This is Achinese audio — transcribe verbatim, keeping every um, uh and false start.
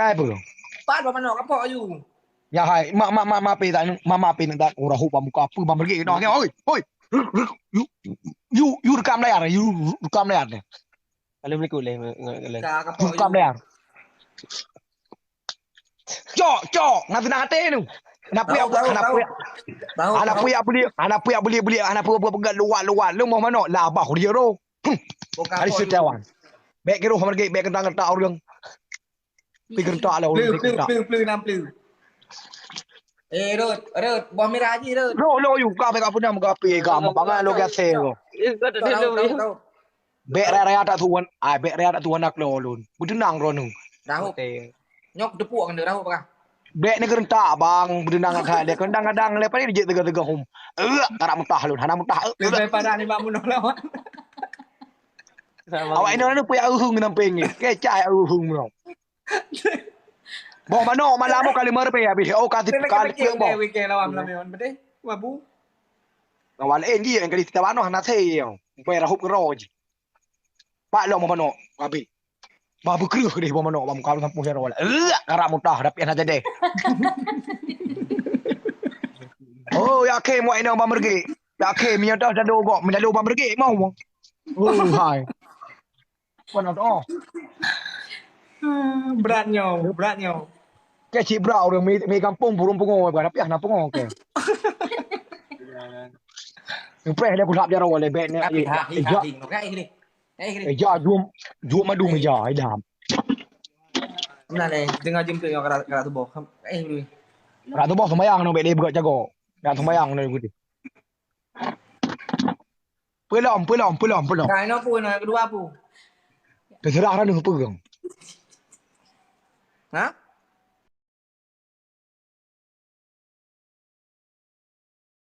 Hai peue? Pat bah manok kapok aju. Ya hai, mak mak mak mak pe tak mak mak pe nak urah hup muka apa bang pergi noh. Oi, oi. Yu yu yu rekam layar, yu rekam layar ni. Kalau boleh kuleh. Ka kapok. Rekam layar. Cok, cok, nak senang hati tu. Anak puyak, anak puyak. Anak puyak beli, anak puyak beli beli, anak puyak pegat luat luat. Lu mau manok lah bah dia tu. Hari setiawan. Baik ke roh mergi, baik kentang kentang orang. Pi keurentak lah, ureueng pi keurentak. Pleu, pleu, pleu, nam pleu. Eh, Rut, Rut, boh mirah ji, Rut. Lo, lo, yu, ka, ka, pernah muka api, ka, mapangan lo, ka, sel, lo. Eh, kau tak tahu, tahu, tahu. Bek raya-raya tak tuan, ai, bek raya tak tuan nak lo, lun. Beudunang, Ronu. Rahup. Nyok tepuk kan, rahup, kan? Bek ni keurentak, bang, beudunang, kan, dia keurentak, kadang, lepas ni, dia tega-tega, hum. Eh, karak mutah, lun, hana mutah, eh. Lebih parah ni, Bang Munoh, lawan. Awak ini, ni, puyak uhung, namping ni. Kecah, uhung, bang. Boh manok malam boh kali meureupe habéh. Oh, ka tip kali boh. Weekend lawan malam nyoe, beutôi? Wabu. Lawan laén jih nyang kali tita banoh na thé. Bai rahop keudroe jih. Pak lom boh manok habéh. Bah beukreuh deh boh manok bang kalu sampôh jaroe. Eh, karak mutah tapi hana jadi. Oh, yakin muak inong bang meureugi. Yakin meunyoe dah dado gok, meunyoe dado bang meureugi mau. Oh, hai. Kon oh. Brat nyoe, brat nyoe. Kèe cit brat ureueng mi, mi gampông burung pungo, bukan tapi hana pungo kèe. Preh dia kulap jaroe lé bèk ni. Tapi ha, hi, ha, hi, no, kae gini. Kae gini. Eh, ja, jom, jom madu meja, idam. Mana ni? Tengah jemput yang kara, kara tuboh. Eh, dulu. Kara tuboh sembayang no bèk dia buka jago. Kara sembayang no gudi. Peulom, peulom, peulom, peulom. Nah, ini apa? Nah, yang kedua apa? Terserah dah pegang. Ha?